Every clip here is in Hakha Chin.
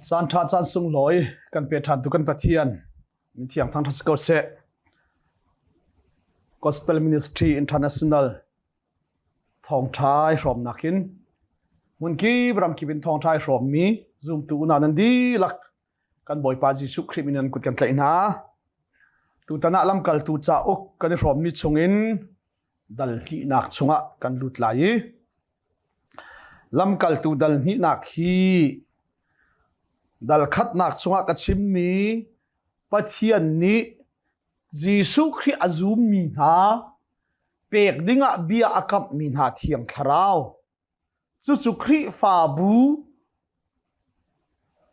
Caan ṭha caan sunglawi kan pe ṭhan tu kan Pathian min thiang thangṭhat si ko seh. Gospel Ministry International thawngṭha i hrawmnak in hmunkip ramkip in thawngṭha i hrawmmi zumtu unau nan dihlak kan Bawipa Jesuh Khrih min in kut kan tlaih hna. Tutan ah lamkaltu cauk kan i hrawmmi chungin dal hnihnak chungah kan lut lai i lamkaltu dal hnihnak hi dal khatnak chungah ka chimmi Pathian nih Jesuh Khrih a zummi hna pek dingah bia a kamhmi hna Thiang Thlarau cucu Khrihfabu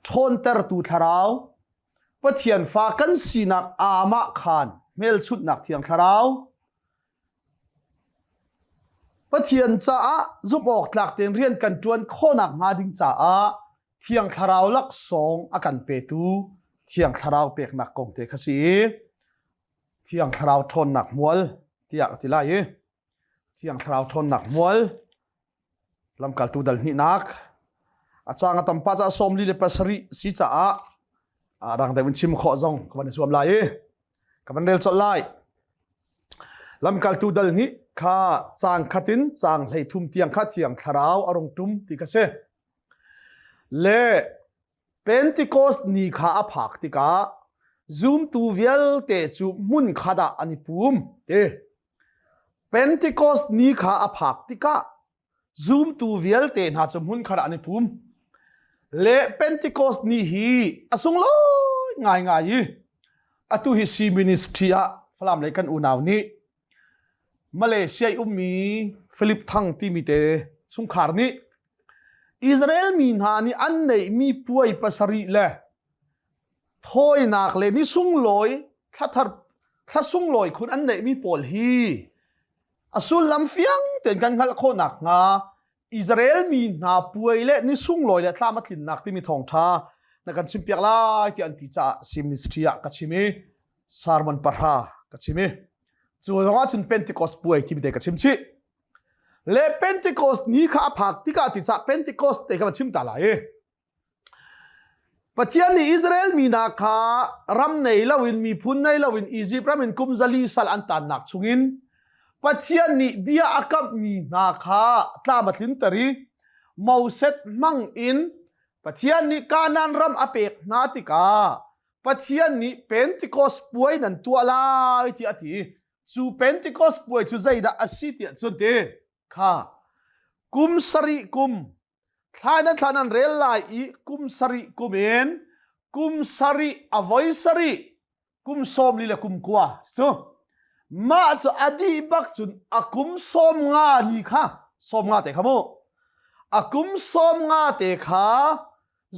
ṭhawntertu Thlarau Pathian fa kan sinak aamah khan hmelchunhnak Thiang Thlarau Pathian caah zumh awk tlak tein rian kan ṭuan khawhnak hnga ding caah Thiang Thlarau laksawng a kan petu Thiang Thlarau peknak kong te kha si i Thiang Thlarau ṭhawnnak hmual tiah ka ti lai i Thiang Thlarau ṭhawnnak hmual lamkaltu dal hnihnak a cang a tam pa caah 47 si caah rang deuh in chim khawh zong ka van i zuam lai i ka van rel colh lai. Lamkaltu dal nih kha caang khat in caang 13 tiang kha Thiang Thlarau a rung ṭum ti kha si. Le Pentecost ni kha a phak tikah zumtu vialte cu hmun khat ah an i pum ti. Pentecost ni kha a phak tikah zumtu vialte hna cu hmun khat ah an i pum. Le Pentecost ni hi a sunglawi ngaingai i atu hi C ministry ah Falam lei kan unau nih Malaysia i ummi Philip Thang timi te chungkhar nih Israel mi hna nih an neihmi puai pasarih le thawinak le ni sunglawi thlathar thla sunglawi khun an neihmi pawl hi a sullam fiang tein kan hngalh khawh nakhnga Israel mi hna puai le ni sunglawi le thlam a tlinnak timi thawngṭha na kan chimpiak lai tiah an ti caah Sim Ministry ah ka chim i sermon pahra ka chim i cu zongah cun Pentecost puai timi te ka chim chih le Pentecost ni kha a phak tikah ti cah Pentecost te kha chim ta lai i Pathian nih Israel mi hna kha ram nei loin miphun nei loin Izipt ram in kum zali sal an tannak chungin Pathian nih bia a kamhmi hna kha tlam a tlinter i Moses hmang in Pathian nih Kanaan ram a pek hna tikah Pathian nih Pentecost puai nan tuah lai tiah a ti. Cu Pentecost puai cu zeidah a si tiah cun ti kha kum sarih kum thla nan thla nan rel lai i kum sarih kum in kum sarih a voi sarih kum 40 le kum kua cu mah cu a dih bak cun a kum 50 ni kha 50 te kha mu a kum 50 te kha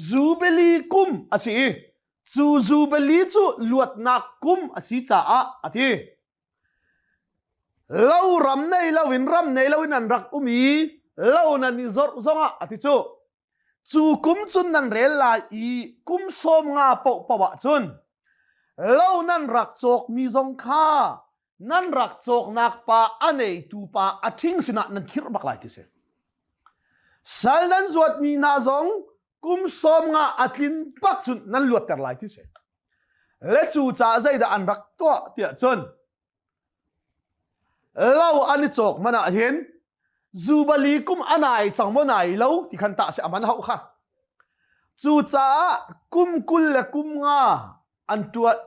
Jubilee kum a si i cu Jubilee cu luatnak kum a si caah a ti Lo ram nei loin ram nei loin an rak um i lo nan i zorh zongah a ti cu. Cu kum cun nan rel lai i kum 50 paohpaoh ah cun lo nan rak cawkmi zong kha nan rak cawknak pa a neitu pa a ṭhing sinah nan khirh bak lai ti si. Sal nan zuatmi hna zong kum 50 a tlin bak cun nan luatter lai ti si. Le cu caah zeidah an rak tuah tiah cun lo an i cawk man ah hin zubali kum a nai cang maw nai lo ti khan tah si a man hauh kha. Cucaah kum 20 le kum nga an tuat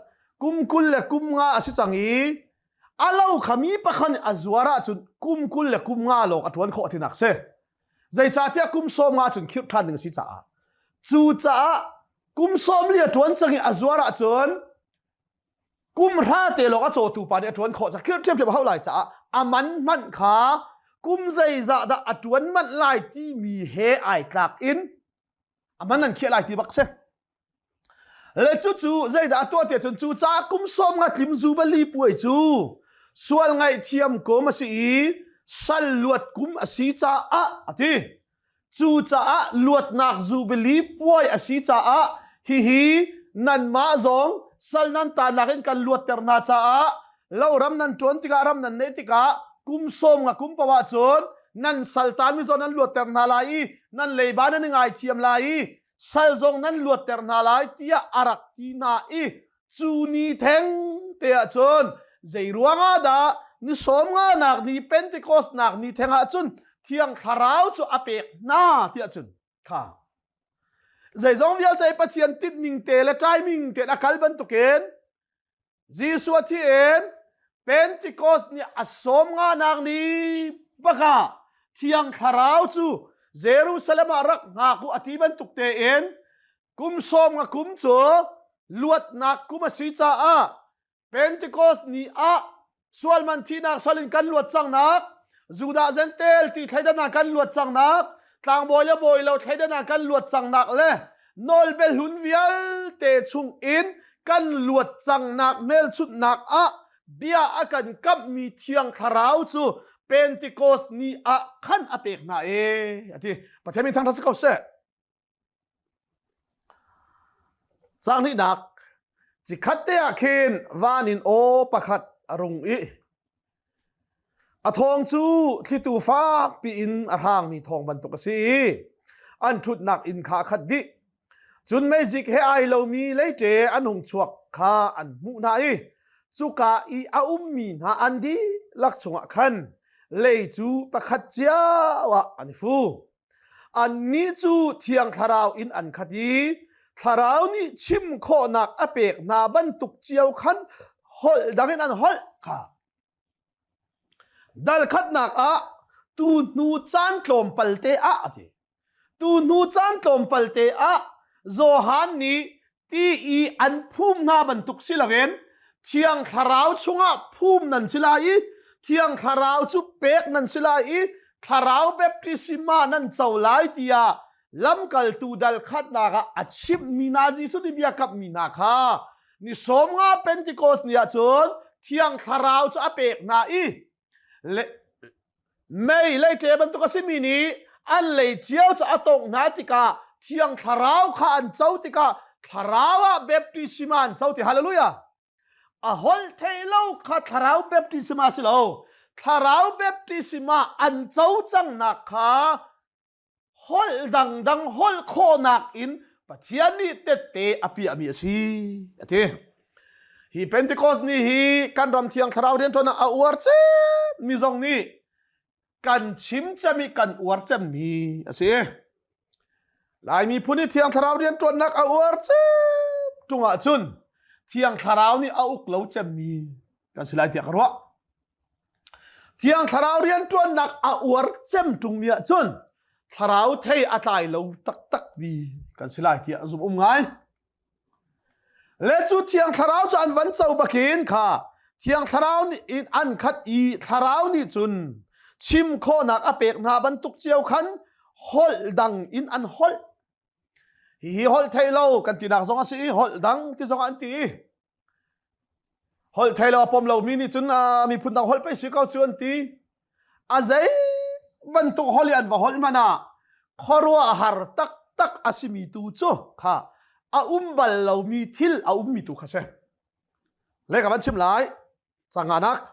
kum 20 le kum nga a si cang i a lo kha mi pakhat nih a zuar ahcun kum 20 le kum nga lawng a ṭuan khawh tinak si. Zeicahtiah kum 50 cun khirh ṭhan ding a si caah. Cucaah kum 40 a ṭuan cang i a zuar ahcun kum hra te lawng a cawtu pa nih a ṭuan khawh caah khirh ṭhiamṭhiam a hauh lai caah a man hmanh kha kum zeizah dah a ṭuan manh lai timi he ai tlak in a man an khiah lai ti bak si. Le cucu zeidah a tuah tiah cun cu caah kum 50 tlim zubali puai cu sual ngaihthiam kum a si i sal luat kum a si caah a ti. Cucaah luatnak zubili puai a si caah hihi nanmah zong sal nan tanak in kan luatter hna caah loram nan ṭuan tikah ram nan neih tikah kum 50 kum paoh ahcun nan saltan mi zong nan luatter hna lai i nan leiba nan i ngaithiam lai i. sal zong nan luatter hna lai tiah a rak ti hna i cu ni theng te ah cun zei ruangah dah ni sawm nga nak ni Pentecost nak ni theng ah cun Thiang Thlarau cu a pek hna tiah cun kha zeizong vialte Pathian tinhning te le timing te a kal bantukin Jesuh a thi in Pentecost ni a sawm nga nak ni baka Thiang Thlarau cu Jerusalem ah rak hngak u a ti bantuk tein kum sawm nga kum cu luatnak kum a si caah Pentecost ni ah sualman thihnak sal in kan luat cangnak Judah Gentel ti thleidan ah kan luat cangnak tlangbawi le bawi lo thleidan ah kan luat cangnak le nawlbel hlun vialte chung in kan luat cangnak hmelchunhnak ah bia a kan kamhmi thiang thlarau cu Pentecost ni ah khan a pek hna e ati Pathian min thangthat si ko seh Caang hnihnak cikhat te ah khin van in aw pakhat a rung i a thawng cu thlitu fak piin a hrangmi thawng bantuk a si i an ṭhutnak inn kha a khat dih. Cun meizik he ai lomi leiṭe an hung chuak kha an hmuh hna i cuka i a ummi hna an dihlak chungah khan lei cu pakhat cio ah an i fu. Annih cu Thiang Thlarau in an khat i Thlarau nih chim khawhnak a pek hna bantuk cio khan holh dang in an holh kha. Dal khatnak ah tu hnu caan tlawmpal te ah a ti. Tu hnu caan tlawmpal te ah Johan nih ti i an phum hna bantuk si loin Thiang Thlarau chungah phum nan si lai i Thiang Thlarau cu pek nan si lai i Thlarau baptisma nan co lai tiah lamkaltu dal khatnak ah a chimhmi hna Jesuh nih bia kamhmi hna kha ni sawm nga Pentecost ni ah cun Thiang Thlarau cu a pek hna i Mei leiṭe bantuk a simi nih an lei cio cu a tongh hna tikah Thiang Thlarau kha an co tikah Thlarau ah baptisma an co ti hallelujah a holh theih lo kha Thlarau baptisma si lo Thlarau baptisma an co cangnak kha holh dangdang holh khawhnak in Pathian nih tette a piahmi a si a ti. Hi Pentecost ni hi kan ram thiang thlarau rianṭuan ah a uar cemmi zong nih kan chim cem i kan uar cemmi a si. Lai miphun i thiang thlarau rianṭuannak a uar cem ṭung ahcun thiang thlarau nih a uk lo cemmi kan si lai tiah ka ruah. Thiang Thlarau rianṭuannak a uar cem ṭungmi ahcun thlarau thei a tlai lo taktakmi kan si lai tiah zumh um ngai. Le cu Thiang Thlarau cu an van co bakin kha Thiang Thlarau nih in an khat i Thlarau nih cun chim khawhnak a pek hna bantuk cio khan holh dang in an holh. Hihi holh thei lo kan tinak zong a si i holh dang ti zong an ti. Holh thei lo a pom lomi nih cun miphun dang holh pei si ko cu an ti. A zei bantuk holh i an va holh hmanh ah khuaruahhar taktak a simi tu cu kha a um bal lomi thil a ummi tu kha si. Le ka van chim lai. Canganak.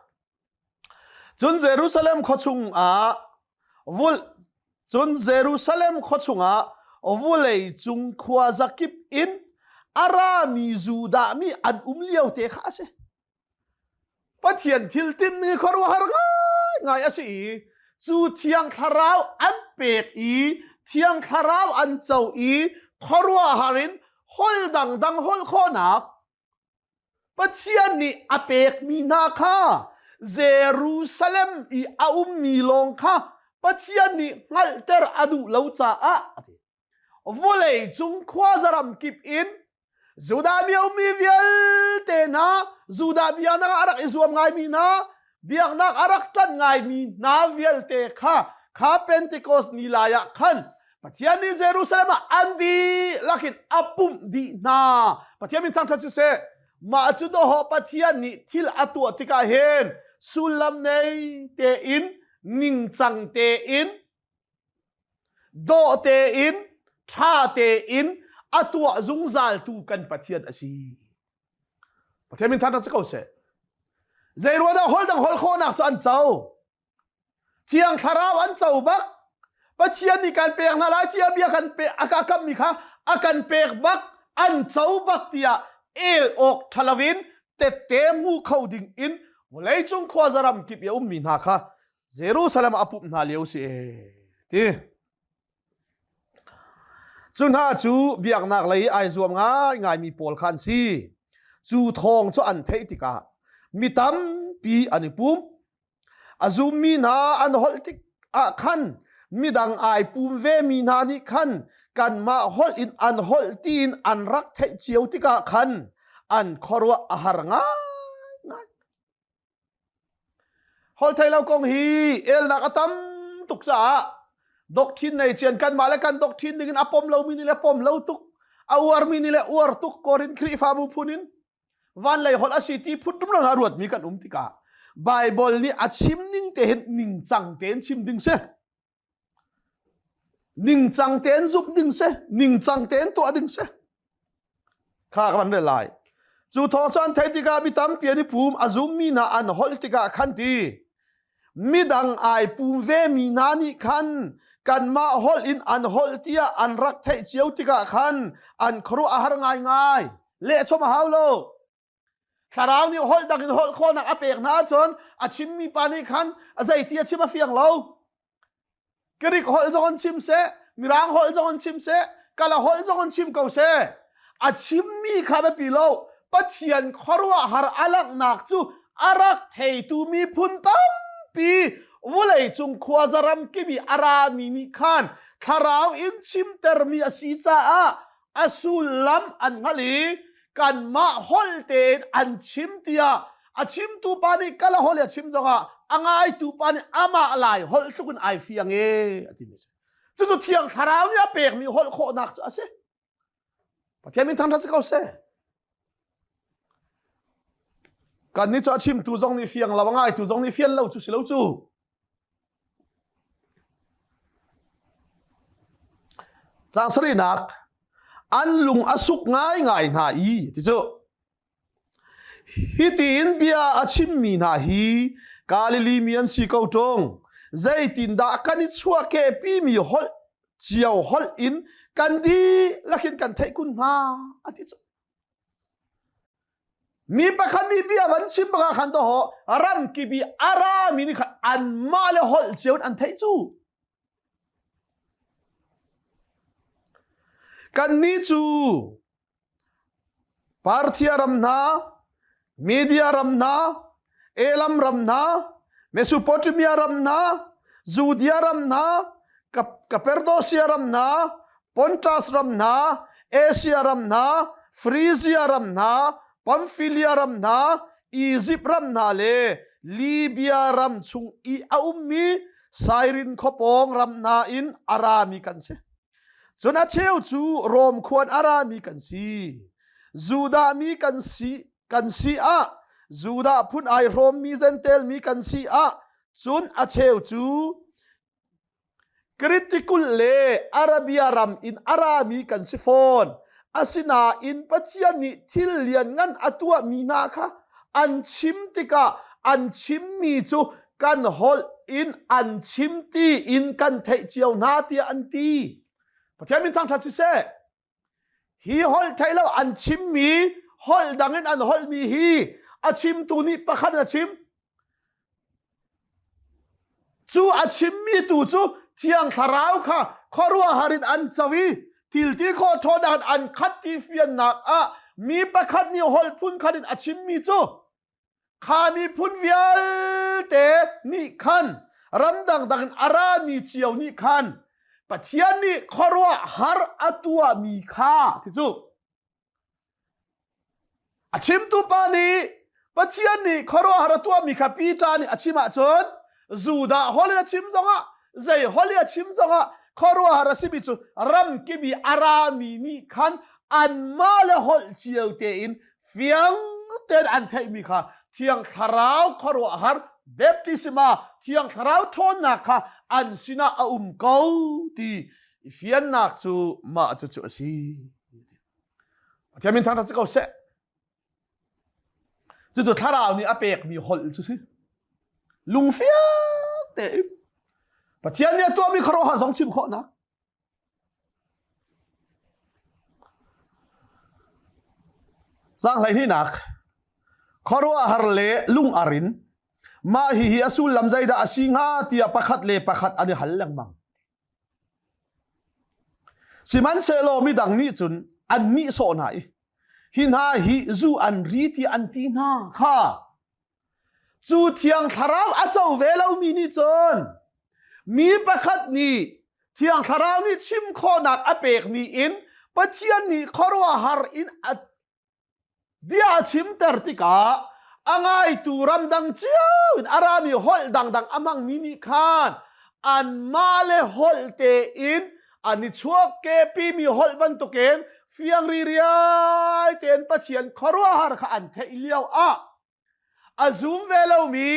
Cun Jerusalem khua chungah vul cun Jerusalem khua chungah vulei cung khua zakip in a rami Judah mi an um lio te kha a si. Pathian thil tinmi khuaruahhar ngaingai a si i cu thiang thlarau an pek i thiang thlarau an co i khuaruahhar in hol dangdang holh khawhnak Pathian nih a pekmi hna kha Jerusalem i a ummi lawng kha Pathian nih hngalhter a duh lo caah a ti. Vawlei cung khuazaram kip in Judah mi a ummi vialte hna Judah biaknak ah a rak i zuam ngaimi hna biaknak a rak ṭanh ngaimi hna vialte kha kha Pentecost ni lai ah khan Pathian nih Jerusalem ah an dihlak in a pumh dih hna. Pathian min thangṭhat siseh. Mah cu dawhawh Pathian nih thil a tuah tikah hin sullam nei tein ningcang tein dawh tein ṭha tein a tuah zungzaltu kan Pathian a si. Pathian min thangṭhat si ko seh. Zei ruah dah holh dang holh khawhnak cu an co. Thiang Thlarau an co bak. Pathian nih kan pek hna lai tiah bia kan pe a ka kammi kha A kan pek bak, an co bak tiah el awk ṭha loin tette hmu kho ding in vawleicung khuaza ram kip i a ummi hna kha Jerusalem ah a pumh hna lio si e ti. Cu hna cu biaknak lei ai zuam ngaingaimi pawl kha an si. Cu thawng cu an theih tikah mi tampi an i pum. A zummi hna an holh tik ah khan midang ai pum vemi hna nih khan kanmah holh in an holh tiin an rak theih cio tikah khan an khuaruah a har ngaingai. Holh lo kong hi elnak a tam tuk caah doctrine nei cian kanmah le kan doctrine ding in a pom lomi nih le pom lo tuk a uarmi nih le uar tuk Korin Khrihfabu phun in van lei holh a si ti phun rum lo a ruatmi kan um tikah Bible nih a chim ning te hin ningcang tein chim ding si Ningcang tein zumh ding si, ningcang tein tuah ding si. Kha ka van rel lai. Cu thawng cu an theih tikah mi tampi an i pum, a zummi hna an holh tikah khan ti. Midang ai pum vemi hna nih khan kanmah holh in an holh tiah an rak theih cio tikah khan an khuaruah a har ngaingai. Lehchom a hau lo. Thlarau nih holh dang in holh khawhnak a pek hna ahcun a chimmi pa nih khan a zeiti a chim a fiang lo. Greek holh zong an chim seh, Mirang holh zong an chim seh, Kala holh zong an chim ko seh. A chimmi kha biapi lo. Pathian khuaruahhar a langhnak cu a rak theitu miphun tampi vawleicung khuaza ram kip i a rami nih khan thlarau in chimtermi a si caah a sullam an hngalh i kanmah holh tein an chim tiah a chimtu pa nih kala holh a chim zongah a ngaitu pa nih amah lai holh tluk in ai fiang e a timi si cucu thiang thlarau nih a pekmi holh khawhnak cu a si Pathian min thangṭhat si ko seh kan nih cu a chimtu zong nih fiang lo a ngaitu zong nih fian lo cu si lo cu Caang sarihnak an lung a suk ngaingai hna i ti cu hitiin bia a chimmi hna hi Galilee mi an si ko ṭung zeitindah kan i chuahkehpimi holh cio holh in kan dihlak in kan theih kun hnga a ti cu Mi pakhat nih bia van chim bak ah khan to ho ram kip i a rami nih khan anmah le holh cio in an theih cu. Kannih cu Parthia ram hna, Media ram hna, Elam ram hna, Mesopotamia ram hna, Judea ram hna, Kaperdosia ram hna, Pontus ram hna, Asia ram hna, Frisia ram hna, Pamphylia ram hna, Egypt ram hna le Libya ram chung i a ummi Sairin khuapawng ram hna in a rami kan si. Cun a cheu cu Rom khuan a rami kan si. Judah mi kan si kan si ah Judah phun ai hrawmmi Jentail mi kan si ah cun a cheu cu Kritikul le Arabia ram in a rami kan si fawn. Asinain Pathian nih thil lianngan a tuahmi hna kha an chim tikah an chimmi cu kan holh in an chim ti in kan theih cio hna tiah an ti. Pathian min thangṭhat siseh. Hi holh theih lo an chimmi holh dang in an holhmi hi a chimtu nih pakhat a chim. Cu a chimmi tu cu Thiang Thlarau kha khuaruahhar in an co i thil ti khawh ṭhawnnak in an khat ti fiannak ah mi pakhat nih holh phun khat in a chimmi cu Kha miphun vialte nih khan ramdang dang in a rami cio nih khan Pathian nih khuaruahhar a tuahmi kha ti cu a chimtu pa nih Pathian nih khuaruahhar a tuahmi kha Peter nih a chim ahcun Judah holh in a chim zongah zei holh i a chim zongah khuaruahhar a simi cu ramkip i a rami nih khan anmah le holh cio tein fiang tein an theihmi kha Thiang Thlarau khuaruahhar baptisma Thiang Thlarau ṭhawnnak kha an sinah a um ko ti i fiannak cu mah cucu a si. Pathian min thangṭhat si ko seh. Cucu Thlarau nih a pekmi holh cu si. Lungfiang tein Pathian nih a tuahmi khuaruahhar zong chim khawhnak. Caang hleihnihnak khuaruahhar le lungar in mah hihi a sullam zeidah a si hnga tiah pakhat le pakhat an i hal lengmang. Sihmanhsehlaw midang nih cun an nihsawh hna i hi hna hi zu an ri ti an ti hna kha cu thiang thlarau a co ve lomi nih cun mi pakhat nih thiang thlarau nih chim khawhnak a pekmi in Pathian nih khuaruahhar in a bia a chimter tikah a ngaitu ramdang cio in a rami holh dangdang a hmangmi nih khan anmah le holh tein an i chuak kepimi holh bantukin fiang ririai tein Pathian khuaruahhar kha an theih lio ah a zum ve lomi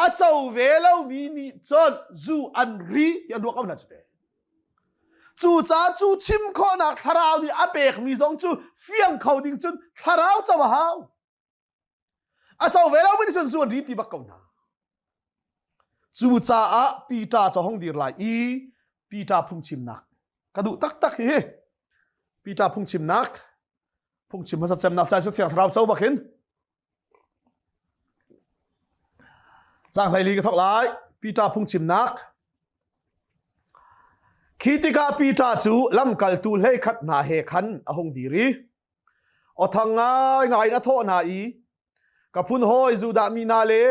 a co ve lomi nih cun zu an ri ti an ruah ko hna cu te. Cucaah cu chim khawhnak thlarau nih a pekmi zong cu fiang kho ding cun thlarau co a hau. A co ve lomi nih cun zu an ri ti bak ko hna. Cucaah Peter cu hong dir lai i Peter phungchimnak ka duh taktak hi Peter phungchimnak phungchim hmasa cemnak caan cu thiang thlarau co bak in Caang 14 ka thawk lai. Peter phungchimnak. Khi tikah Peter cu lamkaltu 11 hna he khan a hung dir i aw thang ngaingai in a thawh hna i ka phun hawi Judah mi hna le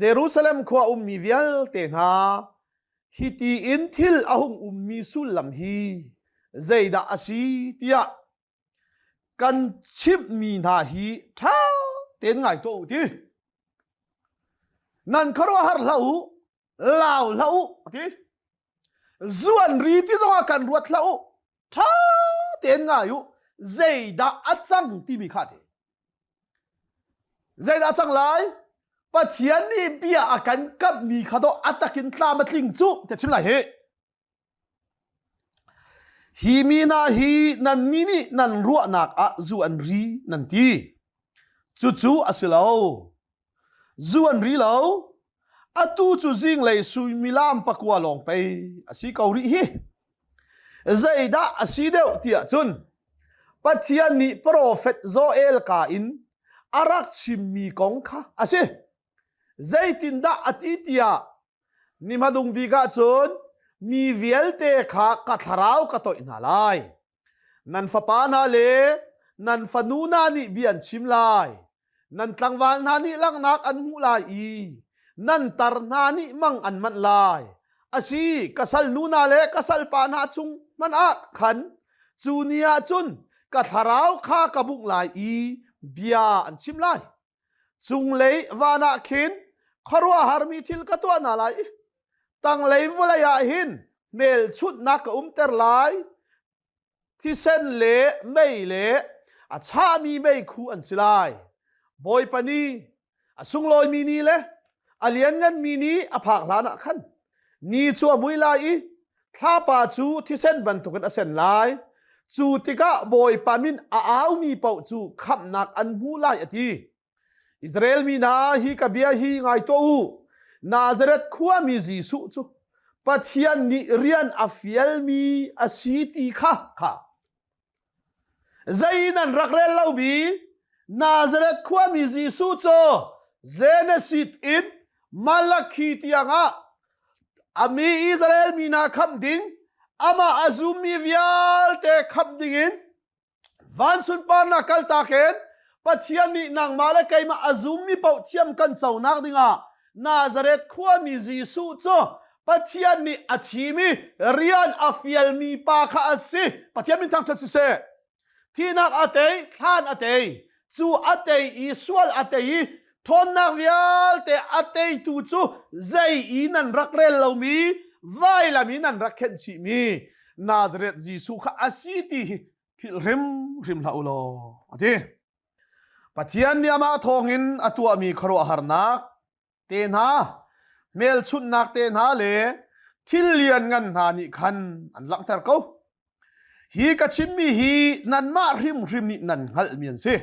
Jerusalem khua ummi vialte hna hi ti in thil a hung ummi sullam hi zeidah a si tiah kan chimhmi hna hi ṭha tein ngai tuah u ti nan khuaruahhar hlah u lau hlah u ti zuan ri ti zongah kan ruat hlah u ṭha tein ngai u zeidah a cang timi kha ti zeidah a cang lai Pathian nih bia a kan kamhmi kha dawh a takin tlam a tling cu ti chim lai hi Hi mi hna hi nannih nih nan ruahnak ah zu an ri nan ti. Cucu a si lo. Zu an ri lo. Atu cu zinglei suimilam 9 lawng pei a si ko rih hi. Zeidah a si deuh tiah cun Pathian nih profet Joel ka in a rak chimmi kong kha a si. Zeitindah a ti tiah Ni hmadung bik ah cun mi vialte kha ka thlarau ka toih hna lai. Nan fapa hna le nan fanu hna nih bia an chim lai. Nan tlangval hna nih langhnak an hmuh lai i nan tar hna nih mang an manh lai. Asi, ka salnu hna le ka salpa hna chung hmanh ah khan cu ni ah cun ka thlarau kha ka bungh lai i bia an chim lai. Cunglei van ah khin khuaruahharmi thil ka tuah hna lai i tanglei vawlei ah hin hmelchunhnak ka umter lai. Thisen le mei le a chahmi meikhu an si lai. Bawipa ni, a sunglawimi ni le a liannganmi ni a phak hlan ah khan ni cu a mui lai i thlapa cu thisen bantukin a sen lai. Cu tikah Bawipa min a aumi paoh cu khamhnak an hmu lai a ti. Israel mi hna hi ka bia hi ngai tuah u. Nazareth khuami Jesuh cu Pathian nih rian a fialmi a si ti kha kha Zei nan rak rel lomi Nazareth khuami Jesuh cu Genesis in Malakhi tiangah a mi Israel mi hna khamh ding amah a zummi vialte khamh dingin van sunparnak kaltak in Pathian nih nangmah le keimah a zummi paoh thiam kan conak dingah Nazareth khuami Jesuh cu Pathian nih a thim i rian a fialmi pa kha a si. Pathian min thangṭhat siseh. Thihnak a tei, thlan a tei. Cu a tei i sual a tei i ṭhawnnak vialte a teitu cu zei i nan rak rel lomi vailam i nan rak khenh chihmi Nazareth Jesuh kha a si ti hi philh hrimhrim hlah u law a ti. Pathian nih amah thawngin a tuahmi khuaruahharnak te hna, hmelchunhnak te hna le thil lianngan hna nih khan an langhter ko. Hi ka chimmi hi nanmah hrimhrim nih nan hngalhmi an si.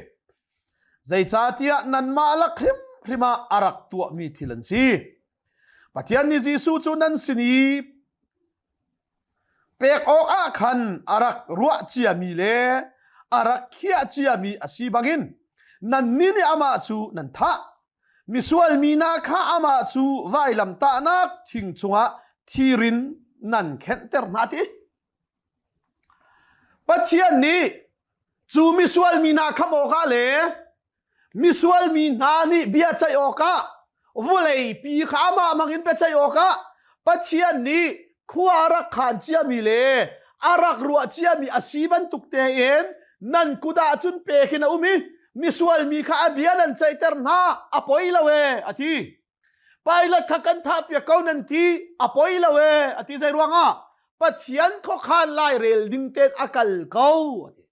Zeicahtiah nanmah lak hrimhrim ah a rak tuahmi thil an si. Pathian nih Jesuh cu nan sin i Pek awk ah khan a rak ruah ciami le a rak khiah ciami a si bangin. Nannih nih amah cu nan thah. Misual mi hna kha amah cu vailamtahnak thing cungah thirin nan khenhter hna ti. Pathian nih cu misual mi hna khamh awkah le misual mi hna nih bia ceih awkah vulei pi kha amah hmangin biaceih awkah Pathian nih khua a rak khaan ciami le a rak ruah ciami a si bantuk tein nan kut ah cun pek in a um i misual mi kha a bia nan ceihter hna a poi lo e a ti. Pilate kha kan thah piak ko nan ti a poi lo e a ti. Zei ruangah? Pathian khuakhan lairel ding tein a kal ko a ti.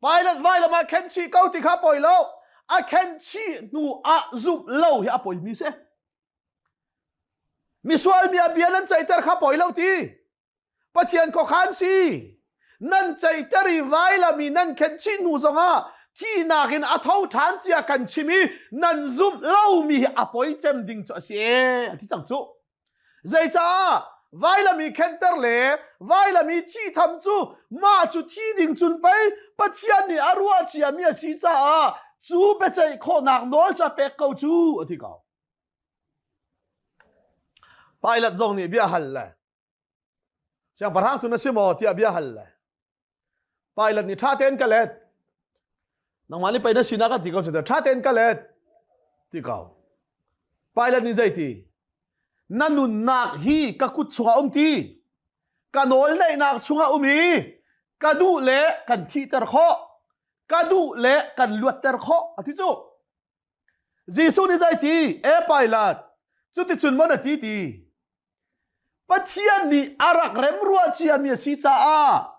Pilate vailam ah khen chih ko ti kha poi lo. A khen chih hnu ah zumh lo hi a poi mi si. Misual mi a bia nan ceiter kha poi lo ti. Pathian khuakhan si. Nan ceiter i vailam i nan khen chih hnu zongah thihnak in a tho ṭhan tiah kan chim i nan zumh lomi hi a poi cem ding cu a si e a ti cang cu. Zeicah vailam i khenter le vailam i thi tham cu mah cu thi ding cun pei Pathian nih a ruah ciami a si caah cu biaceih khawhnak nawl cu a pek ko cu a ti ko. Pilate zong nih bia hal le siangpahrang cu na si maw tiah bia hal le Pilate nih ṭha tein ka let. Nangmah nih pei na sinak kan ti ko cu ṭha tein ka let ti ko. Pilate nih zei ti? Na nunnak hi ka kut chungah um ti. Ka nawl neihnak chungah um i ka duh le kan thihter khawh. Ka duh le kan luatter khawh a ti cu. Jesuh nih zei ti? E Pilate, cuticun maw na ti ti? Pathian nih a rak remruah ciami a si caah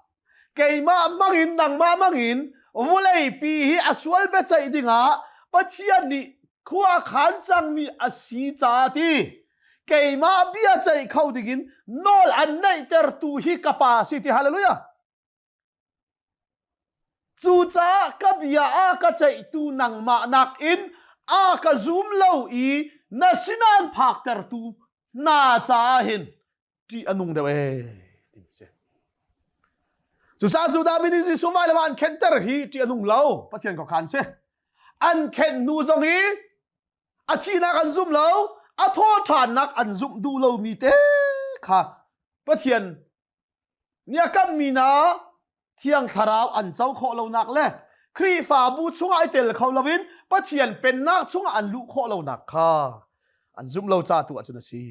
keimah hmangin nangmah hmangin vawleipi hi a sual biaceih dingah Pathian nih khua khan cangmi a si caah ti keimah bia ceih kho dingin nawl an neihtertu hi ka pa si ti hallelujah. Cucaah ka bia a ka ceihtu nangmah nakin a ka zum lo i na sinah an phaktertu hna caah hin ṭih a nung deuh ee ti si. Cucaah Judah mi nih Jesuh vailam ah an khenhter hi ṭih a nung lo Pathian khuakhan si. An khenh hnu zong hi a thihnak an zum lo, a thawhṭhannak an zumh duh lomi te kha Pathian Nih a kamhmi hna Thiang Thlarau an co khawh lonak le Khrihfabu chungah i tel kho loin Pathian pennak chungah an luh khawh lonak kha an zumh lo ca tu ahcun a si.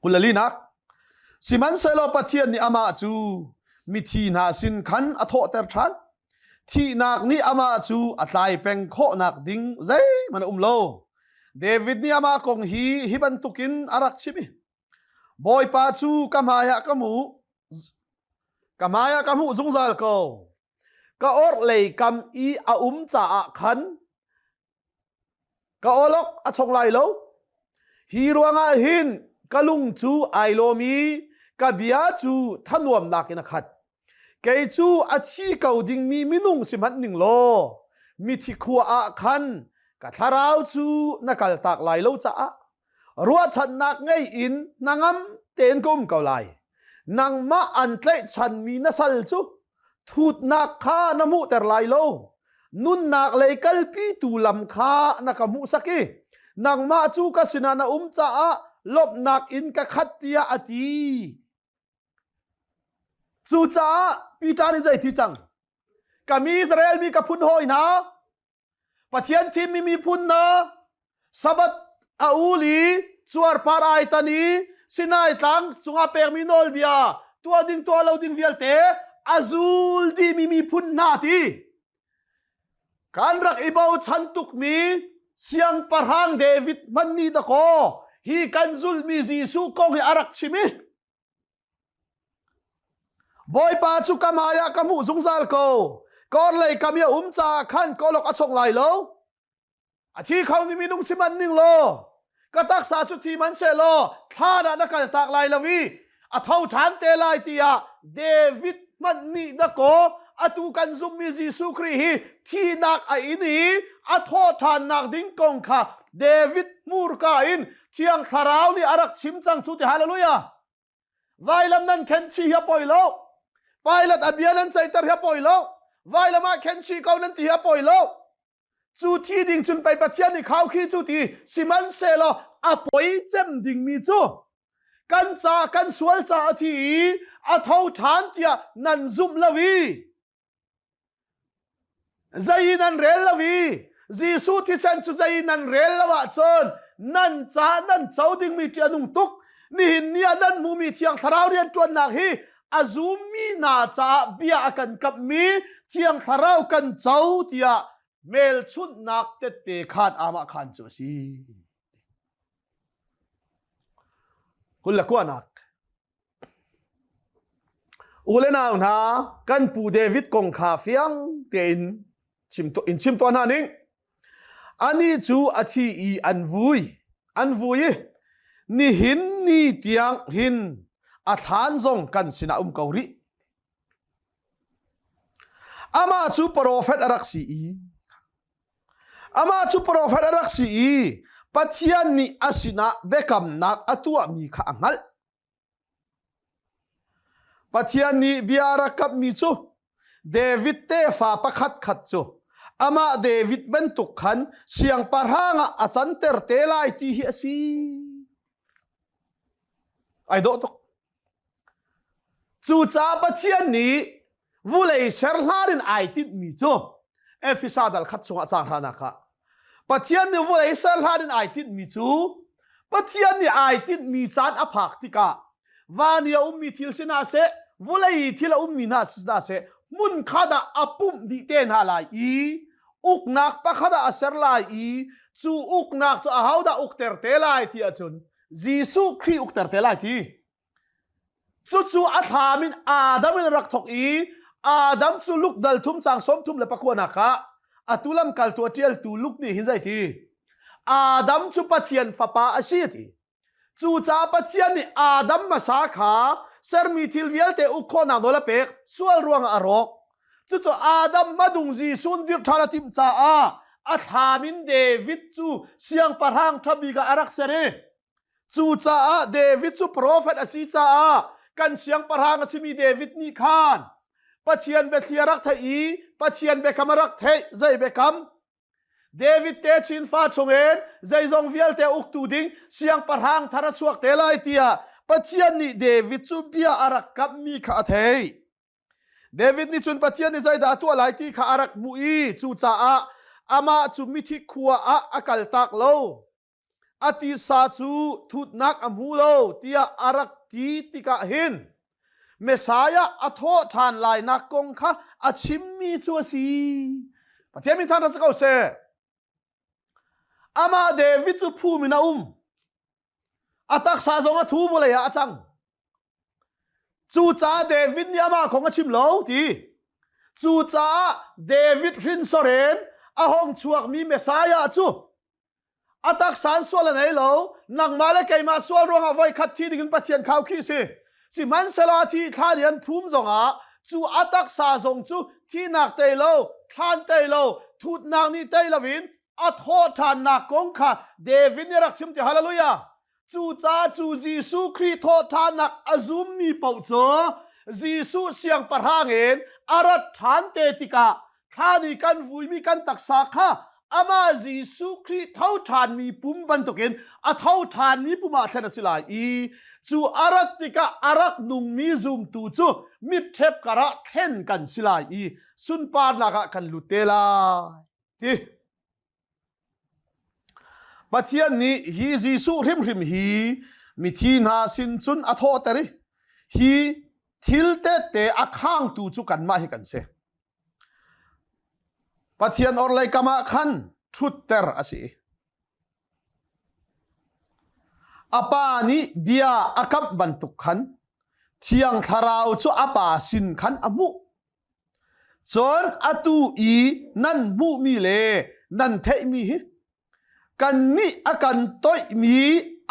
Kulalinak Sihmanhsehlaw Pathian nih amah cu mithi hna sin khan a thawhter ṭhan. Thihnak nih amah cu a tlai peng khawhnak ding zeihmanh a um lo. David nih amah kong hi hi bantukin a rak chim i Bawipa cu ka hmaiah ka hmuh ka hmaiah ka hmuh zungzal ko. Ka orhlei kam i a um caah khan ka awlok a chong lai lo. Hi ruangah hin ka lung cu ai lawm i ka bia cu thanuamnak in a khat. Kei cu a thi ko dingmi minung si hmanh ning law mithi khua ah khan ka thlarau cu na kaltak lai lo caah ruahchannak ngei in hnangam tein ka um ko lai. Nangmah an tlaihchanmi na sal cu thutnak kha na hmuhter lai lo. Nunnak lei kalpitu lam kha na ka hmuhsak i nangmah cu ka sinah na um caah lawmhnak in ka khat tiah a ti. Cucaah Peter nih zei ti cang? Ka mi Israel mi ka phun hawi hna, Pathian thimmi miphun hna, Sabbath a ul i cuarpar ai tan i Sinai tlang cungah pekmi nawlbia tuah ding tuah lo ding vialte a zul dihmi miphun hna ti. Kan rak i bochan tukmi siangpahrang David hmanh nih dakaw hi kan zulmi Jesuh kong hi a rak chim i Bawipa cu ka hmaiah ka hmuh zungzal ko. Ka orhlei kam i a um caah khan ka awlok a chong lai lo. A thi kho ni minung si manh ning law, ka taksa cu thi man seh law thlan ah na kaltak lai lo i a tho ṭhan te lai tiah David hmanh nih dakaw atu kan zummi Jesuh Khrih hi thihnak a in i a thawhṭhannak ding kong kha David hmurka in Thiang Thlarau nih a rak chim cang cu ti hallelujah. Vailam nan khen chih hi a poi lo. Pilate a bia nan ceihter hi a poi lo. Vailam ah khen si ko nan ti hi a poi lo. Cu thi ding cun pei Pathian nih khau khi cu ti sihmanhsehlaw a poi cem dingmi cu kan ca kan sual ca a thi i a tho ṭhan tiah nan zumh lo i zei in an rel lo i Jesuh thisen cu zei in an rel lo ahcun nan ca nan co dingmi ṭih a nung tuk. Nihin ni ah nan hmumi Thiang Thlarau rianṭuannak hi a zummi hna caah bia a kan kamhmi Thiang Thlarau kan co tiah hmelchunhnak tette khan amah khan cu a si. Kul le kuanak. U le nau hna, kan pu David kong kha fiang tein chim in chim tuah hna ning. Anih cu a thi i an vui, an vui i nihin ni tiang hin a thlan zong kan sinah um ko rih. Amah cu profet a rak si i Amah cu profet a rak si i Pathian nih a sinah biakamnak a tuahmi kha a hngalh. Pathian nih bia a rak kamhmi cu David tefa pakhat khat cu amah David bantuk khan siangpahrang ah a canter te lai ti hi a si. Ai dawh tuk. Cucaah Pathian nih vulei ser hlan in ai tinhmi cu Efesa dal khat chungah caang hranak ah Pathian nih vulei ser hlan in ai tinhmi cu Pathian nih ai tinhmi caan a phak tikah van i a ummi thil si hna seh vulei i thil a ummi hna si hna seh hmun khat ah a pumh dih te hna lai i uknak pakhat ah a ser lai i cu uknak cu ahodah ukter te lai ti ahcun Jesuh Khrih ukter te lai ti. Cucu a thlam in Adam in rak thok i Adam cu Luke dal thum cang sawm thum le pakua nak ah atu lamkaltu a ṭialtu Luke nih hin zei ti? Adam cu Pathian fapa a si a ti. Cucaah Pathian nih Adam hmasa kha sermi thil vialte uk khawhnak nawl a pek, sual ruangah a rawk. Cucu Adam hmadung Jesuh dirh ṭhan a timh caah a thlam in David cu siangpahrang ṭha bik ah a rak ser i cucaah David cu profet a si caah kan siangpahrang a simi David nih khan Pathian biathli a rak theih i Pathian biakam a rak theih. Zei biakam? David te chinfa chungin zeizong vialte uktu ding siangpahrang thar a chuak te lai tiah Pathian nih David cu bia a rak kamhmi kha a theih. David nih cun Pathian nih zeidah a tuah lai ti kha a rak hmuh i cucaah amah cu mithi khua ah a kaltak lo. A tisa cu thutnak a hmu lo tiah a rak ti tikah hin Messiah a thawh ṭhan lainak kong kha a chimmi cu a si. Pathian min thangṭhat si ko seh. Amah David cu phum in a um. A taksa zong a thu vawlei ah a cang. Cucaah David nih amah kong a chim lo ti. Cucaah David hrinsor in a hong chuakmi Messiah cu a taksa in sual a nei lo. Nangmah le keimah sual ruangah voi khat thi dingin Pathian khau khi si. Sihmanhsehlaw a thi thla nih an phum zongah cu a taksa zong cu thihnak tei lo, thlan tei lo, thutnak nih tei loin a thawh ṭhannak kong kha David nih a rak chim ti hallelujah. Cucaah cu Jesuh Khrih thawhṭhannak a zummi paoh cu Jesuh siangpahrang in a rat ṭhan te tikah thlan i kan vuimi kan taksa kha amah Jesuh Khrih tho ṭhanmi pum bantukin a tho ṭhanmi pum ah thlen a si lai i cu a rat tikah a rak nungmi zumtu cu mitṭhep karah thlen kan si lai i sunparnak ah kan lut te lai ti. Pathian nih hi Jesuh hrimhrim hi mithi hna sin cun a thawhter i hi thil tette a khangtu cu kanmah hi kan si. Pathian orhlei kam ah khan ṭhutter a si. A pa nih bia a kamh bantuk khan Thiang Thlarau cu a pa sin khan a hmuh. Cun atu i nan hmuhmi le nan theihmi hi kannih a kan toihmi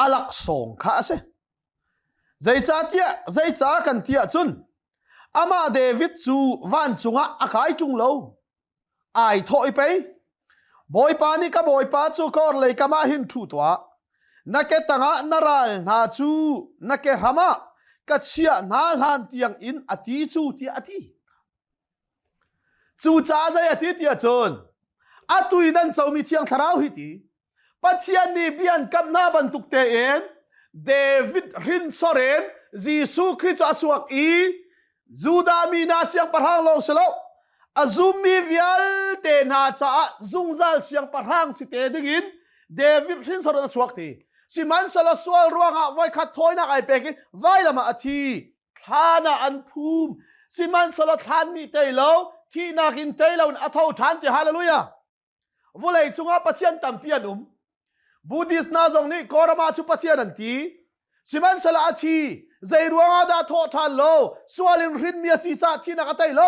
a laksawng kha a si. Zeicahtiah zeicah kan ti ahcun amah David cu vancung ah a kai ṭung lo. Ai thawh i pei Bawipa nih ka Bawipa cu ka orhlei kam ah hin ṭhu tuah. Na ke tangah na ral hna cu na ke hram ah ka chiah hna hlan tiang in a ti cu tiah a ti. Cucaah zei a ti ti ahcun atu i nan comi Thiang Thlarau hi ti Pathian nih bia an kamh hna bantuk tein David hrinsor in Jesuh Khrih cu a suak i Judah mi hna siangpahrang lawng si lo a zummi vialte hna caah zungzal siangpahrang si te dingin David hrinsor in a chuak ti. Sihmanhsehlaw sual ruangah voikhat thawinak ai pek i vailam ah a thi. Thlan ah an phum. Sihmanhsehlaw thlan nih tei lo, thihnak in tei lo in a tho ṭhan ti hallelujah. Vulei cungah Pathian tampi an um. Buddhist hna zong nih Kawlram ah cu Pathian an ti. Sihmanhsehlaw a thi. Zei ruangah dah thawh ṭhan lo? Sual in hrinmi a si caah thihnak a tei lo.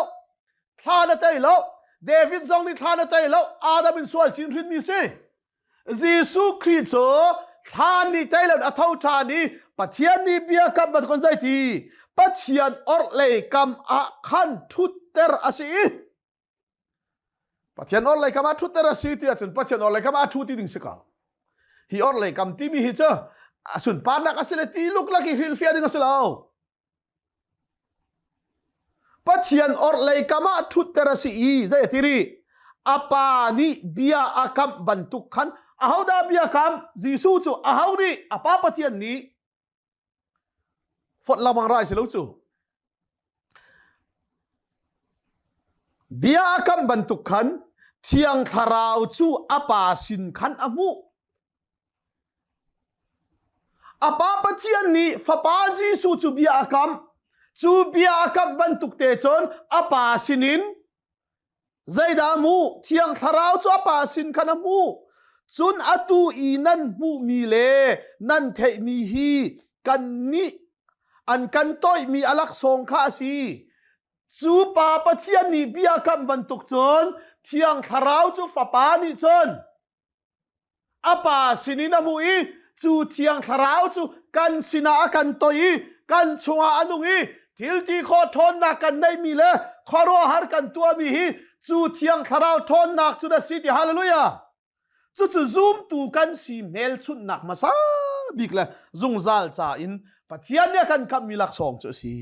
Thlan a tei lo. David zong nih thlan a tei lo. Adam in sual chin hrinmi si. Jesuh Khrih cu thlan nih tei lo a tho ṭhan i Pathian nih bia kam bantuk zei ti Pathian orhlei kam ah khan ṭhutter a si i Pathian orhlei kam ah ṭhutter a si ti ahcun Pathian orhlei kam ah a ṭhu ti ding si ko. Hi orhlei kam timi hi cu a sunparnak a si le ti luklak i hrilhfiah ding a si lo. Pathian orhlei kam ah ṭhutter a si i zei a ti rih? A pa nih bia a kamh bantuk khan ahodah bia kam? Jesuh cu aho nih? A pa Pathian nih fonh lengmang rai si lo cu. Bia a kamh bantuk khan Thiang Thlarau cu a pa sin khan a hmuh. A pa Pathian nih Fapa Jesuh cu bia a kamh. Cu bia a kamh bantuk te cun a pa sinin Zeidah a hmuh? Thiang Thlarau cu a Pa sin khan a hmuh. Cun atu i nan hmuhmi le nan theihmi hi kannih an kan toihmi a laksawng kha a si. Cu Pa Pathian nih bia kamh bantuk cun Thiang Thlarau cu Fapa nih cun a pa sinin a hmuh i cu thiang thlarau cu kan sinah a kan toi i kan chungah a nung i thil ti khawh ṭhawnnak kan neihmi le khuaruahhar kan tuahmi hi cu thiang thlarau ṭhawnnak cu na si ti hallelujah cucu zumtu kan si hmelchunhnak hmasa bik le zungzal ca in Pathian nih a kan khamhmi laksawng cu a si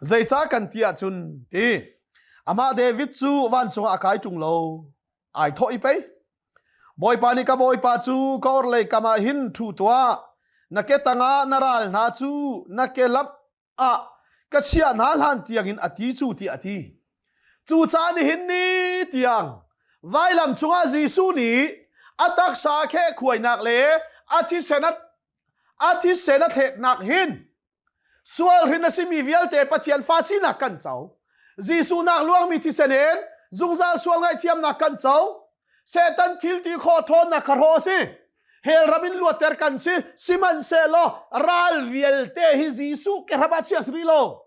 zeicah kan ti ahcun ti amah David cu vancung ah a kai ṭung lo ai thawh i pei Bawipa nih ka bawipa cu ka orhlei kam ah hin ṭhu tuah na ke tangah na ral hna cu na ke lamh ah ka chiah hna hlan tiangin a ti cu tiah a ti cu caan nihin ni tiang vailam cungah Jesuh nih a taksa khehkhuainak le a thisen a a thisen a thletnak hin Sual hrin a simi vialte Pathian fa sinak kan co. Jesuh nak luangmi thisen in zungzal sual ngaihthiamnak kan co. Satan thil ti khawh ṭhawnnak kha hrawh a si. Hell ram in luatter kan si. Sihmanhsehlaw ral vialte hi Jesuh ke hram ah chiah si rih lo.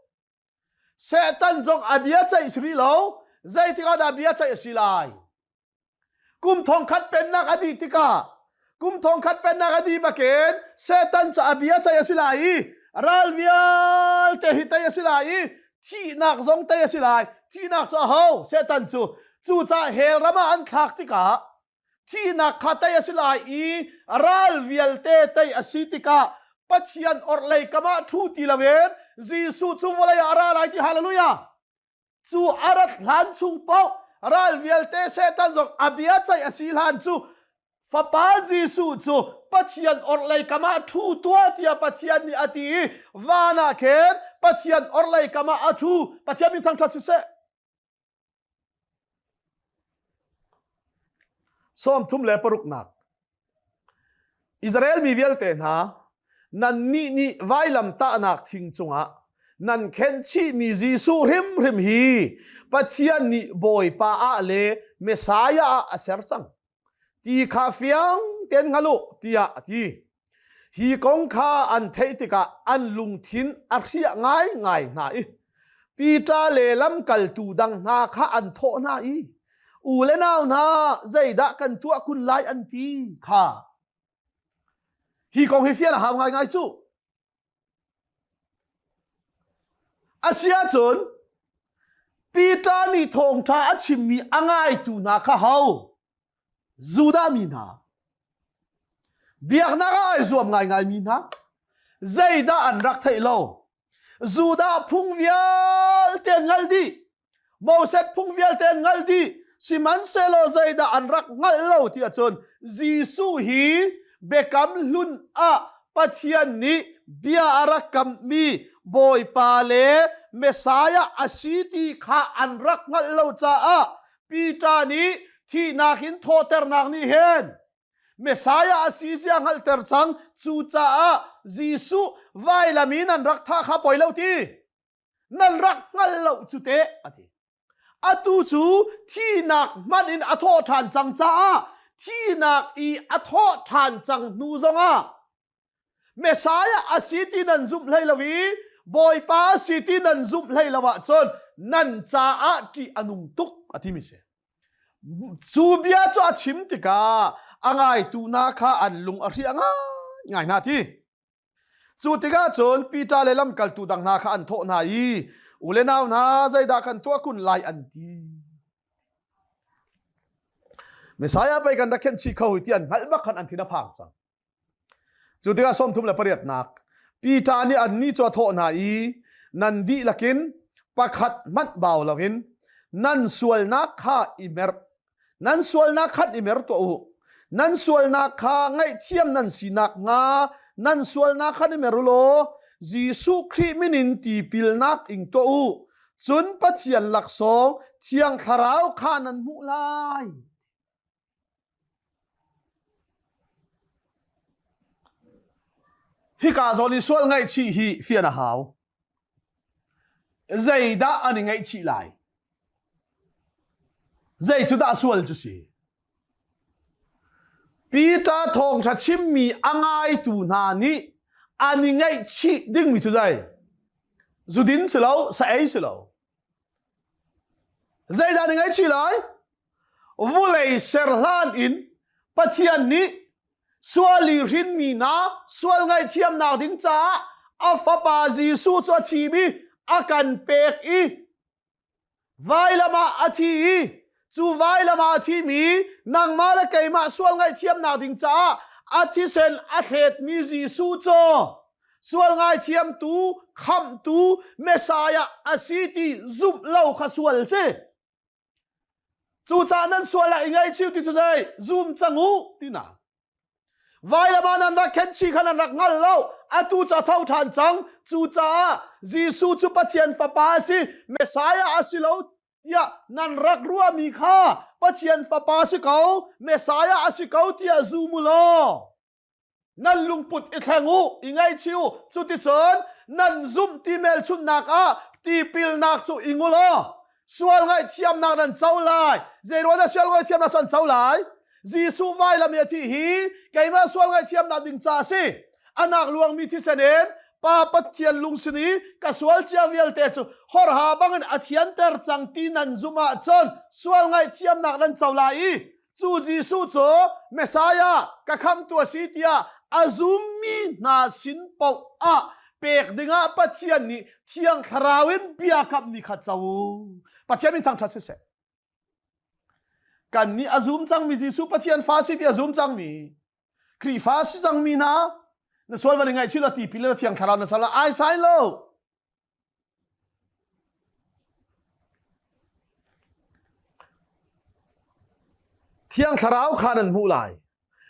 Satan zong a bia ceih si rih lo. Zeitik ah dah bia ceih a si lai? Kum thongkhat pennak a dih tikah kum thongkhat pennak a dih bakin Satan cu a bia ceih a si lai i ral vialte hi tei a si lai i thihnak zong tei a si lai. Thihnak cu a ho? Satan cu. Cucaah hell ram ah an thlak tikah thihnak kha tei a si lai i ral vialte tei a si tikah Pathian orhlei kam ah ṭhu ti loin Jesuh cu vawlei ah a ra lai ti hallelujah. Cu a rat hlan chung paoh ral vialte Satan zong a bia ceih a si hlan cu Fapa Jesuh cu Pathian orhlei kam ah ṭhu tuah tiah Pathian nih a ti i van ah khin Pathian orhlei kam ah a ṭhu. Pathian min thangṭhat siseh. 36 nak Israel mi vialte hna, nannih nih vailamtahnak thing cungah nan khenhchihmi Jesuh hrimhrim hi Pathian nih Bawipa ah le Messiah ah a ser cang ti kha fiang tein hngal u tiah a ti. Hi kong kha an theih tikah an lungthin a hriah ngaingai hna i Peter le lamkaltu dang hna kha an thawh hna i u le nau hna zeidah kan tuah kun lai an ti kha hi kong hi fian a hau ngaingai cu asiahcun Peter nih thawngṭha a chimmi a ngaitu hna kha ho Judah mi hna biaknak ah ai zuam ngaingai mi hna zeidah an rak theih lo Judah phung vialte an hngal dih. Moses phung vialte an hngalh dih. Sihmanhsehlaw zeidah an rak hngalh lo ti ahcun Jesuh hi biakam hlun ah Pathian nih bia a rak kamhmi Bawipa le Messiah a si ti kha an rak hngalh lo caah Peter nih thihnak in thawhternak nih hin Messiah a si zia hngalhter cang. Cucaah Jesuh vailam in an rak thah kha poi lo ti. Nan rak hngal lo cu teh a ti. Atu cu thihnak hmanh in a thawh ṭhan cang caah thihnak i a thawh ṭhan cang hnu zongah Messiah a si ti nan zumh hlei lo i Bawipa a si ti nan zumh hlei lo ahcun nan caah ṭih a nung tuk a timi si. Cu bia cu a chim tikah a ngaitu hna kha an lung a hriah ngaingai hna ti. Cu tikah cun Peter le lamkaltu dang hna kha an thawh hna i u le nau hna zeidah kan tuah kun lai an ti. Messiah pei kan rak khenh chih kho ti an hngalh bak khan an thin a phang cang. Cu tikah 38nak Peter nih annih cu a thawh hna i nan dihlak in pakhat hmanh bau loin nan sualnak kha i mer nan sualnak khan i mer tuah u nan sualnak kha ngaihthiam nan si nakhnga nan sualnak khan i mer u law Jesuh Khrih min in tipilnak ing tuah u cun Pathian laksawng Thiang Thlarau kha nan hmuh lai. Hika zawn i sual ngaihchih hi fian a hau. Zeidah an i ngaihchih lai? Zei cu dah sual cu si? Peter thawngṭha chimmi a ngaitu hna nih an i ngaihchih dingmi cu zei? Zudin si lo, sa ei si lo. Zeidah an i ngaihchih lai? Vulei ser hlan in Pathian nih sual i hrinmi hna sual ngaihthiamnak ding caah a fapa Jesuh cu a thim i a kan pek i vailam ah a thi i cu vailam ah a thimi nangmah le keimah sual ngaihthiamnak ding caah a thisen a thletmi Jesuh cu sual ngaithiamtu khamhtu Messiah a si ti zumh lo kha sual si. Cucaah nan sual ah i ngaihchih ti cu zei zum cang u tina. Vailam ah nan rak khenhchih kha nan rak hngal lo. Atu cu a tho ṭhan cang. Cucaah Jesuh cu Pathian Fapa a si, Messiah a si lo tiah nan rak ruahmi kha Pathian Fapa a si ko, Messiah a si ko tiah zum u law nan lungput i thleng u i ngaihchih u cuticun nan zumh ti hmelchunhnak ah tipilnak cu ing u law sual ngaihthiamnak nan co lai zeiruang dah sual ngaihthiamnak cu an co lai Jesuh vailam i a thih hi keimah sual ngaihthiamnak ding ca a si anak luangmi thisen in Pa Pathian lungsin i ka sual cia vialte cu horha bangin a thianter cang ti nan zumh ahcun sual ngaihthiamnak nan co lai i Cu Jesuh cu Messiah ka khamtu a si tiah a zummi hna sin paoh ah pek dingah Pathian nih Thiang Thlarau in bia kamhmi kha co u. Pathian min thangṭhat siseh. Kan nih a zum cangmi Jesuh Pathian fa si ti a zum cangmi Khrihfa si cangmi hna na sual van i ngaihchih la tipil le Thiang Thlarau na sal ai sai lo. Thiang Thlarau kha nan hmuh lai.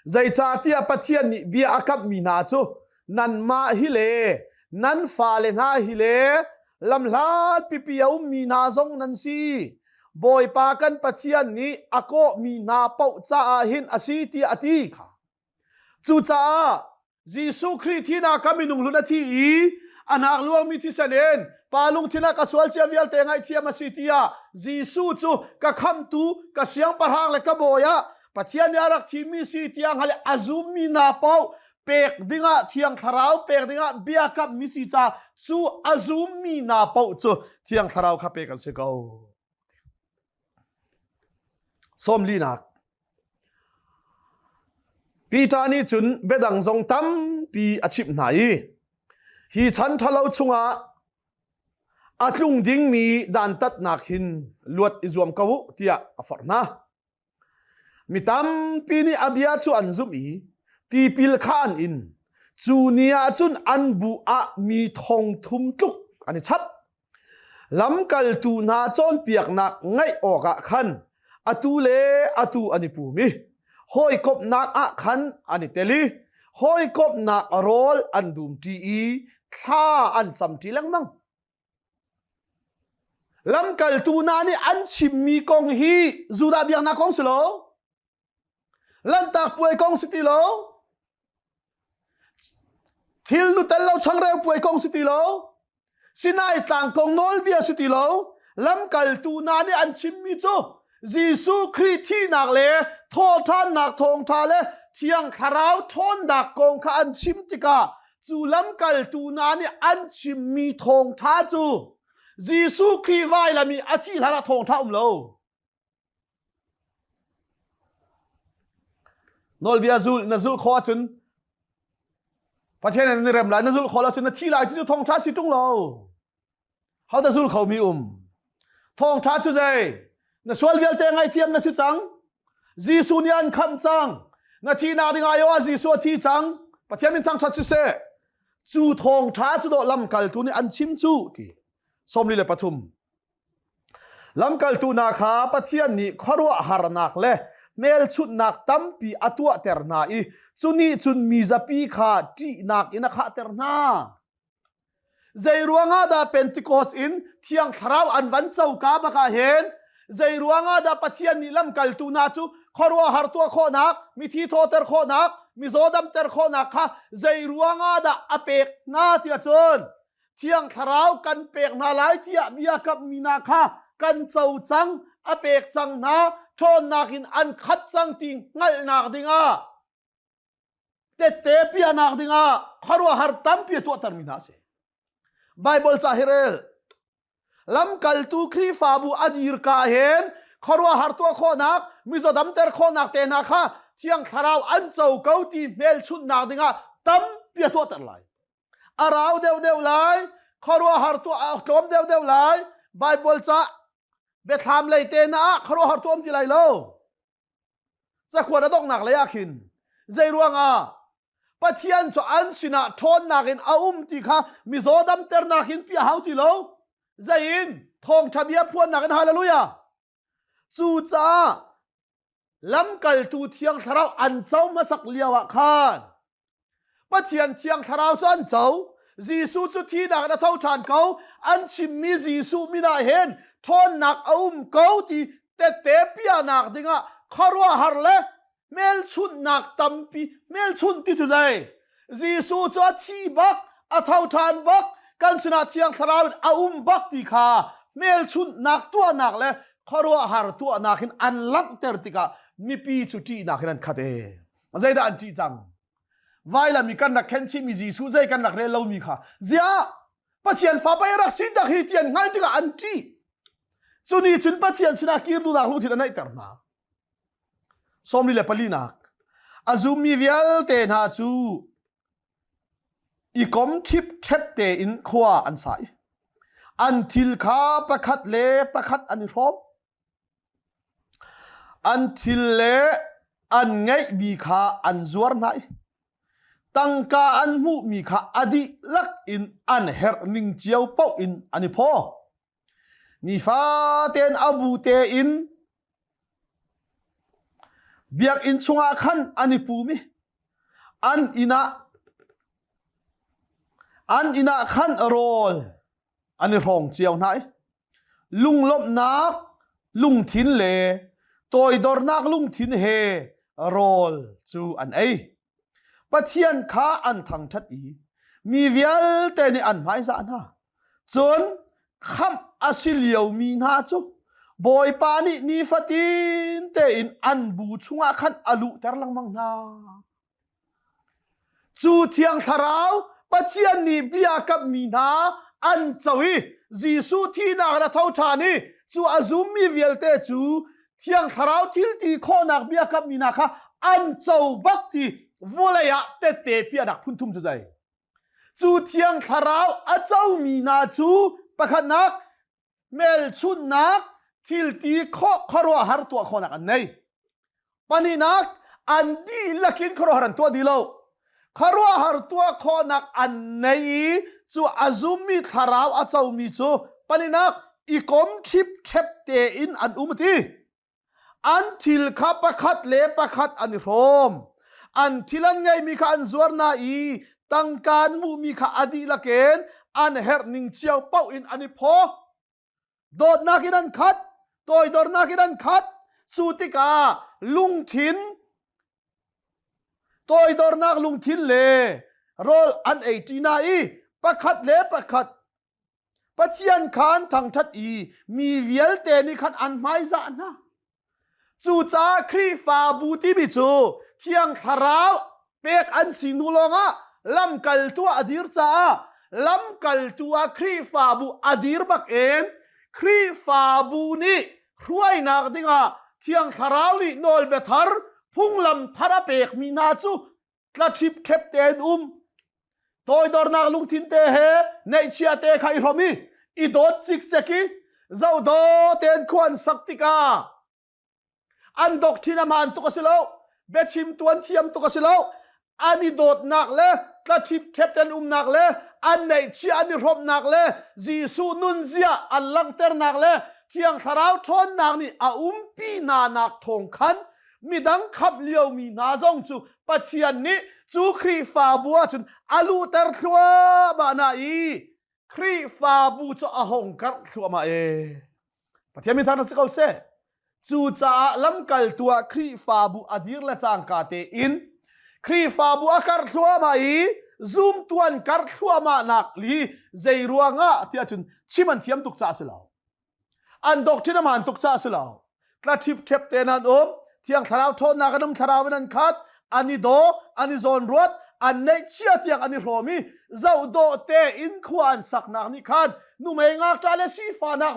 Zeicahtiah Pathian nih bia a kamhmi hna cu nanmah hi le nan fale hna hi le lamhlat pipi a ummi hna zong nan si. Bawipa kan Pathian nih a kawhmi hna paoh caah hin a si tiah a ti kha. Cucaah Jesuh Khrih thinak ka minung hlun a thi i a hnak luangmi thisen in pa lungthin ah ka sual cia vialte ngaihthiam a si tiah Jesuh cu ka khamhtu ka siangpahrang le ka bawi ah Pathian nih a rak thimmi si tiah hngal a zummi hna paoh pek dingah Thiang Thlarau pek dingah bia kamhmi si ca cu a zummi hna paoh cu Thiang Thlarau kha pek an si ko. Sawmlinak Peter nih cun biadang zong tampi a chimh hna i hi chan ṭhalo chungah a tlung dingmi dantatnak hin luat i zuam ko u tiah a forh hna. Mi tampi nih a bia cu an zumh i tipil kha an in. Cu ni ah cun an bu ah mi thong thum tluk an i chap. Lamkaltu hna cawnpiaknak ngaih awkah khan atu le atu an i pum i hawikomhnak ah khan an i tel i hawikomhnak rawl an dumṭi i thla an camṭi lengmang. Lamkaltu hna nih an chimmi kong hi Judah biaknak kong si lo, Lanhtak puai kong si ti lo, thil nu tel lo changreu puai kong si ti lo, Sinai tlang kong nawlbia si ti lo, lamkaltu hna nih an chimmi cu Jesuh Khrih thihnak le thawhṭhannak thawngṭha le Thiang Thlarau ṭhawnnak kong kha an chim tikah cu lamkaltu hna nih an chimmi thawngṭha cu Jesuh Khrih vailam i a thih hlan ah thawngṭha um lo. Nawlbia zul na zulh khawh ahcun Pathian in rem lai na zulh khawh ahcun na thi lai cu thawngṭha si ṭung lo. Ho da zul kho mi um? Thawngṭha cu zei? Na sual vialte ngaihthiam na si cang. Jesuh nih an khamh cang. Na thihnak ding ai ah Jesuh a thi cang. Pathian min thangṭhat siseh. Cu thawngṭha cu dawh lamkaltu nih an chim cu ti. 43. Lamkaltu hna kha Pathian nih khuaruahharnak le hmelchunhnak tampi a tuahter hna i cu nih cun mi zapi kha ṭihnak in a khahter hna. Zei ruangah dah Pentecost in Thiang Thlarau an van coka bak ah hin zei ruangah dah Pathian nih lamkaltu hna cu khuaruahhar tuah khawhnak, mithi thawhter khawhnak, mizaw damter khawhnak kha zei ruangah dah a pek hna tiah cun Thiang Thlarau kan pek hna lai tiah bia kamhmi hna kha kan co cang, a pek cang hna, ṭhawnnak in an khat cang ti hngalhnak dingah tette piahnak dingah khuaruahhar tampi a tuahtermi hna a si. Baibal ca hi rel. Lamkaltu Khrihfabu a dirka hin khuaruahhar tuah khawhnak, mizaw damter khawhnak te hna kha Thiang Thlarau an co ko ti hmelchunhnak dingah tampi a tuahter lai. A rau deuhdeuh lai, khuaruahhar tuah a tlawm deuhdeuh lai. Baibal ca biathlam lei te na ah khuaruahhar tuah um ti lai lo. Cakuat a donghnak lei ah khin zei ruangah Pathian cu an sinah ṭhawnnak in a um ti kha mizaw damternak in piah hau ti lo. Zei in thawngṭha bia phuannak in hallelujah. Cucaah lamkaltu thiang thlarau an co hmasak lio ah khan Pathian thiang thlarau cu an co. Jesuh cu thihnak in a tho ṭhan ko. An chimmi Jesuh min ah hin ṭhawnnak a um ko ti tette piahnak dingah khuaruahhar le hmelchunhnak tampi hmelchunh ti cu zei? Jesuh cu a thi bak, a tho ṭhan bak, kan sinah thiang thlarau in a um bak ti kha hmelchunhnak tuahnak le khuaruahhar tuahnak in an langhter tikah mipi cu ṭihnak in an khat ee. Zeidah an ṭih cang? Vailam i kan rak khen chihmi Jesuh zei kan rak rel lomi kha ziah Pathian fa pei rak si tak hi ti an hngalh tikah an ṭih. Cu nih cun Pathian sinah kir duhnak lungthin a neihter hna. 44 nak a zummi vialte hna cu i kom ṭhipṭhep tein khua an sa i an thil kha pakhat le pakhat an i hrawm. An thil le an ngeihmi kha an zuar hna i tangka an hmuhmi kha a dihlak in an herh ning cio paoh in an i phaw. Nifatein a bu tein biakinn chungah khan an i pum i an inn ah an inn ah khan rawl an i hrawng cio hna i lunglawmhnak lungthin le toidornak lungthin he rawl cu an ei. Pathian kha an thangṭhat i mi vialte nih an hmaizah hna. Cun khamh a si liomi hna cu Bawipa nih nifatin tein an bu chungah khan a luhter lengmang hna. Cu Thiang Thlarau Pathian nih bia kamhmi hna an co i Jesuh thihnak in a tho ṭhan i cu a zummi vialte cu Thiang Thlarau thil ti khawhnak bia kamhmi hna kha an co bak ti vawlei ah tette piahnak phun thum cu zei? Cu Thiang Thlarau a comi hna cu pakhatnak hmelchunhnak thilti khawh khuaruahhar tuah khawhnak an nei. Pahnihnak an dihlak in khuaruahhar an tuah dih lo. Khuaruahhar tuah khawhnak an nei i cu a zummi thlarau a comi cu Palinak i kom ṭhip ṭhep tein an um ti. An thil kha pakhat le pakhat an i hrawm. An thil an ngeihmi kha an zuar na i tangka an hmuhmi kha a dihlak in an herh ning cio paoh in an i phaw. Dawtnak in an khat, toidornak in an khat. Cu tikah lungthin toidornak lungthin le rawl an ei ṭi na i pakhat le pakhat Pathian kha an thangṭhat i mi vialte nih khan an hmaizah hna. Cucaah Khrihfabu timi cu Thiang Thlarau pek an si hnu lawngah lamkaltu ah a dir caah lamkaltu ah Khrihfabu a dir bak in Khrihfabu nih hruainak dingah Thiang Thlarau nih nawlbia thar phunglam thar a pekmi hna cu tla ṭhip te in um toidornak lungthin te he neihchia te kha i hrom i i dawt cikcek i zohdaw tein khua an sak tikah an doctrine a hmaan tuk a si lo biachim tu an thiam tuk a si lo an i dawtnak le tla ṭhip ten umnak le an neihchia an i hrawmnak le Jesuh nunzia an langhternak le Thiang Thlarau ṭhawnnak nih a umpi hna nak thawng khan midang khamh liomi hna zong cu Pathian nih cu Khrihfabu ahcun a luhter thluahmah hna i Khrihfabu cu a hong karh thluahmah e. Pathian min thang si ko seh. Cucaah lamkaltu ah Khrihfabu a dir le cangka tein Khrihfabu a karh thluahmah i zumtu an karh thluahmah nak li zei ruangah tiah cun chim an thiam tuk caah si lo. An doctrine a hmaan tuk caah si lo. Tla ṭhip ṭhep te an um. Thiang Thlarau ṭhawnnak an um thlarau in an khat. An i daw, an i zawnruat, an neihchia tiang an i hrawm i zohdawh te in khua an saknak nih khan numei ngakṭah le sifahnak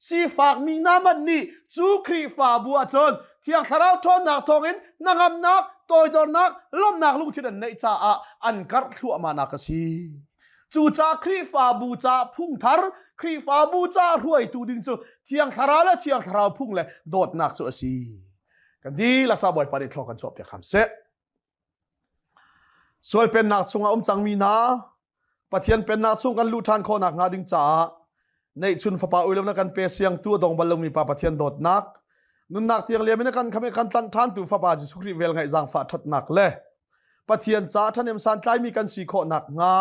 sifak mi hna hmanh nih cu Khrihfabu ahcun Thiang Thlarau ṭhawnnak thawngin hnangamnak, toidornak, lawmhnak lungthin an neih caah an karh thluahmahnak a si. Cucaah Khrihfabu ca phungthar, Khrihfabu ca hruaitu ding cu Thiang Thlarau le Thiang Thlarau phung le dawtnak cu a si. Kan dihlak sa Bawipa nih thlaw kan chuah piak hram seh. Sual pennak chungah um cangmi hna, Pathian pennak chung kan luh ṭhan khawhnak hnga ding caah neihchun fapa ui lo na kan pe siang tu a dong bal lomi pa Pathian dawtnak, nunnak tiang liam in a kan kham i kan tlanh ṭhan tu fapa Jesuh Khrih vel ngaih zaangfah ṭhatnak le Pathian ca ṭhahnem santlaimi kan si khawh nakhnga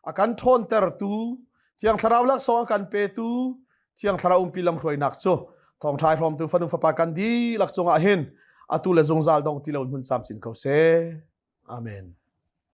a kan ṭhawntertu Thiang Thlarau laksawng a kan petu Thiang Thlarau umpi lamhruainak cu thawngṭha i hrawmtu fanu fapa kan dihlak cungah hin atu le zungzal dong ti lo in hmun camcin ko seh. Amen.